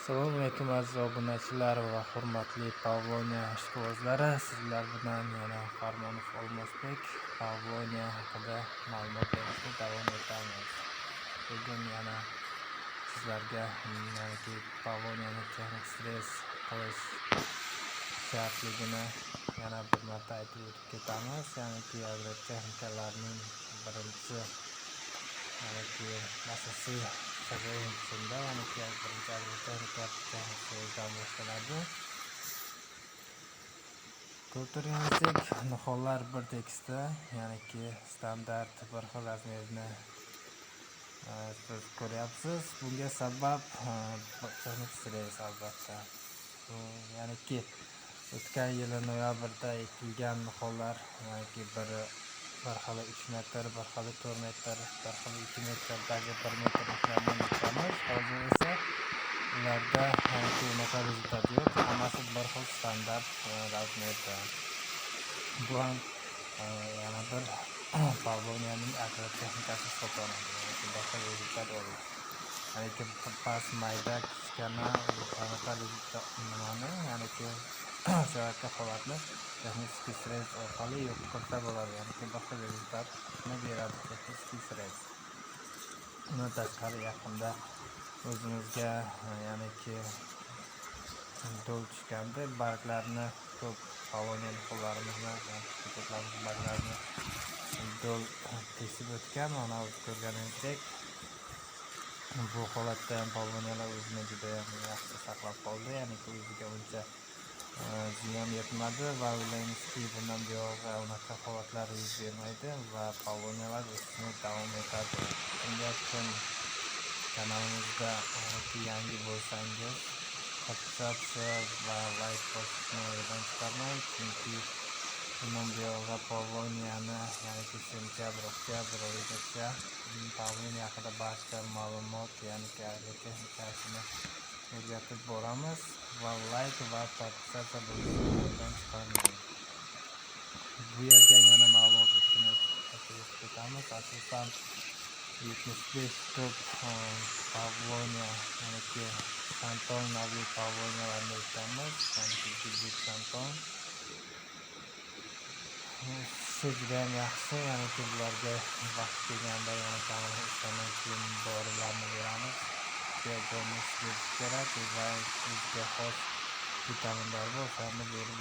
Assalomu alaykum, aziz obunachilar va hurmatli Pavloniya ishqibozlari. Sizlar bilan yana Farmonov Olmosbek. Pavloniya haqida ma'lumot berishda davom etamiz. Bugun yana sizlarga ya'niki Pavloniyani texnik srez qilish shartligini yana bir marta aytib o'tib ketamiz. Ya'niki agrotexnikalarning birinchi, ya'niki asosiy siri shunda, ya'niki birinchi agrotexnika texnik srezdan boshlanadi. Ko'rib turganingizdek, nihollar bir tekisda, ya'niki standart bir xil размер ni siz ko'ryapsiz. Bunga sabab texnik srez albatta. Ya'niki o'tgan yili noyabrda ekilgan nihollar, ya'niki biri bir xili 3 metr, bir xili 4 metr, bir xili 2 metr, даже 1 metrliklardan ekamiz. Hozir esa ularda, ya'niki, unaqa результат yo'q. Hammasi bir xil standart размер da. Bu ham yana bir Pavloniyaning agrotexnikasi hisoblanadi. Ya'niki bir xil результат olish. Ya'niki past, mayda, kichkina anaqa результат nimani, ya'niki o'sha holatni texnik srez orqali yo'q qilsa bo'ladi. Ya'niki bir xil результат ni beradi texnik srez. Undan tashqari, yaqinda o'zimizga, ya'niki, do'l tushganda barglarni, ko'p Pavloniya nihollarimizni, ko'chatlarimizni barglarini do'l tesib o'tgan. Mana, o'zi ko'rganingizdek, bu holatda ham Pavloniyalar o'zini judayam yaxshi saqlab qoldi, ya'niki o'ziga uncha ziyon yetmadi va o'ylaymizki, bundan buyog'i unaqa holatlar yuz bermaydi va Pavloniyalar o'sishini davom etadi. Unga kim kanalimizda yangi bo'lsangiz, подписаться va layk bosishni oydan chiqarmang, chunki bundan buyog'i Pavloniyani, ya'niki sentyabr, oktyabr oyigacha Pavloniya haqida barcha ma'lumot, ya'niki agrotexnikasini o'rgatib boramiz va layk va подписаться bo'lishni oydan chiqarmang. Bu yerga yana ma'lumot uchun aytib ketamiz, asosan 75 tup Pavloniya, ya'niki Santon navli Pavloniyalarni ekamiz, ya'niki gibrid Santon. O'sishi judayam yaxshi, ya'niki bularga vaqti kelganda, yana kamroq o'sgandan keyin dorilarni beramiz. Berish kerak va o'ziga xos vitaminlar bor, o'shalarni berib